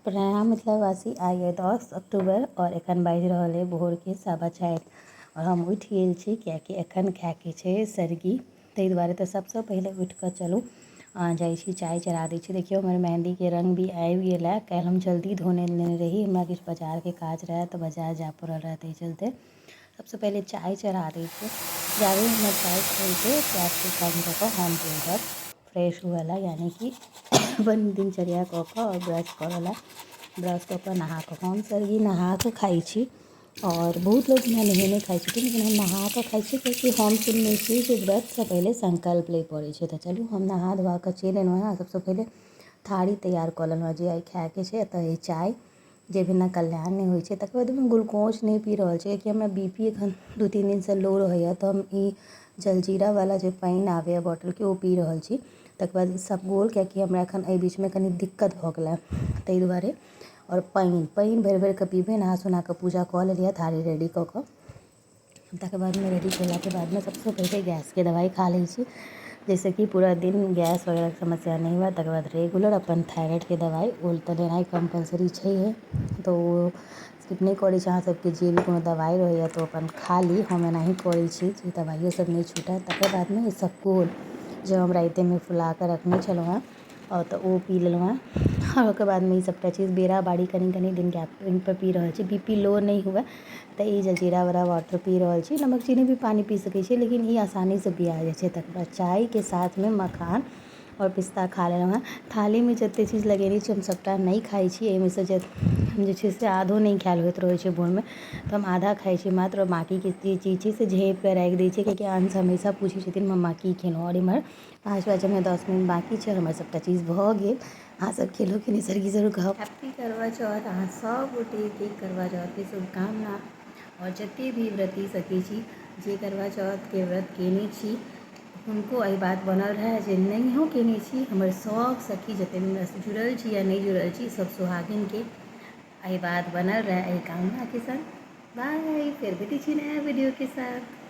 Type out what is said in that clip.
प्रणाम मिथिलावासी। आइ अइ 10 अक्टूबर आओर एखन बाजि रहल अइ भोरके 4:15 आओर हम उठि गेल छी, किएकि एखन खायके छै सरगी। ताहि दुआरे तऽ सबसँ पहिले उठि कऽ चलू जाइ छी, चाय चढ़ा दै छी। देखियौ, हमर मेहन्दीके रङ्ग भी आबि गेल हँ। काल्हि हम जल्दी धोने लेने रही। हमरा किछु बाजारके काज रहए तऽ बाजार जाय पड़ल रहए, ताहि चलते सबसँ पहिले चाय चढ़ा दै छी। जाबे हमर चाय खौलतै, गैसके कम कऽ कऽ हम चलि जायब फ्रेश हुअ लए, यानि कि अपन दिनचर्या कऽ कऽ आओर ब्रश करऽ लए। ब्रश कऽ कऽ, नहा कऽ, हम सरगी नहा कऽ खाइ छी आओर बहुत लोक बिना नहेने खाइ छथिन, लेकिन हम नहा कऽ खाइ छी, कियाकि हम सुनने छी जे व्रतसँ पहिले संकल्प लै पड़ै छै। तऽ चलू, हम नहा धोआ कऽ चलि एलहुँ हेँ। सबसँ पहिले थारी तैयार कऽ लेलहुँ हेँ जे आइ खायके छै। एतऽ अइ चाय, जे बिना कल्याण नहि होइ छै। तकर बाद हम ग्लूकोज नहि पी रहल छी, कियाकि हमरा बी पी एखन 2-3 दिनसँ लो रहैए, तऽ हम ई जलजीरावला जे पानि आबैए बॉटलके, ओ पी रहल छी। तकर बाद इसबगोल, कियाकि हमरा एखन एहि बीचमे कनि दिक्कत भऽ गेलै, ताहि दुआरे। आओर पानि, पानि भरि भरि कऽ पीबै। नहा सोना कऽ पूजा कऽ लेलियै, थारी रेडी कऽ कऽ। तकर बादमे रेडी केलाके बादमे सबसँ पहिले गैसके दबाइ खा लै छी, जाहिसँ कि पूरा दिन गैस वगैरहके समस्या नहि हुए। तकर बाद रेगुलर अपन थायराइडके दबाइ, ओ तऽ लेनाइ कम्पलसरी छैहे, तऽ ओ स्किप नहि करै छी। अहाँ सबके जे भी कोनो दबाइ रहैए तऽ ओ अपन खा ली। हम एनाही करै छी जे दबाइयो सब नहि छूटए। तकर बादमे इसबगोल, जे हम रातिमे फुला कऽ रखने छलहुँ हेँ, आओर तऽ ओ पी लेलहुँ हेँ। आओर ओकर बादमे ई सभटा चीज बेरा बारी कनि कनि दिन गैप पर पी रहल छी। बी पी लो नहि हुए तऽ ई जलजीरावला वाटर पी रहल छी। नमक चीनी भी पानि पी सकै छी, लेकिन ई आसानीसँ पिया जाइ छै। तकर बाद चायके साथमे मखान आओर पिस्ता खा लेलहुँ हेँ। थालीमे जतेक चीज लगेने छी, हम सभटा नहि खाइ छी। एहिमे जे हम जे छै से आधो नहि खायल होइत रहै छै भोरमे, तऽ हम आधा खाइ छी मात्र। बाँकीके जे चीज छै से झाँपिके राखि दै छियै, कियाकि अंश हमेशा पूछै छथिन, "मम्मा, की खेलहुँ?" आओर एम्हर 5 बजैमे 10 मिनट बाँकी छै आओर हमर सभटा चीज भऽ गेल। अहाँसभ खेलहुँ कि नहि, सरगी जरूर कहब। हैप्पी करवा चौथ! अहाँ सभ गोटेके करवा चौथके शुभकामना। आओर जतेक भी व्रती सखी छी, जे करवा चौथके व्रत कयने छी, हुनको एहि बात बनल रहए। जे नहियो कयने छी, हमर सभ सखी जतेक हमरासँ जुड़ल छी या नहि जुड़ल छी, सभ सुहागिनके एहि बात बनल रहए, एहि कामनाके संग बाय। फेर भेटै छी नया वीडियोके साथ।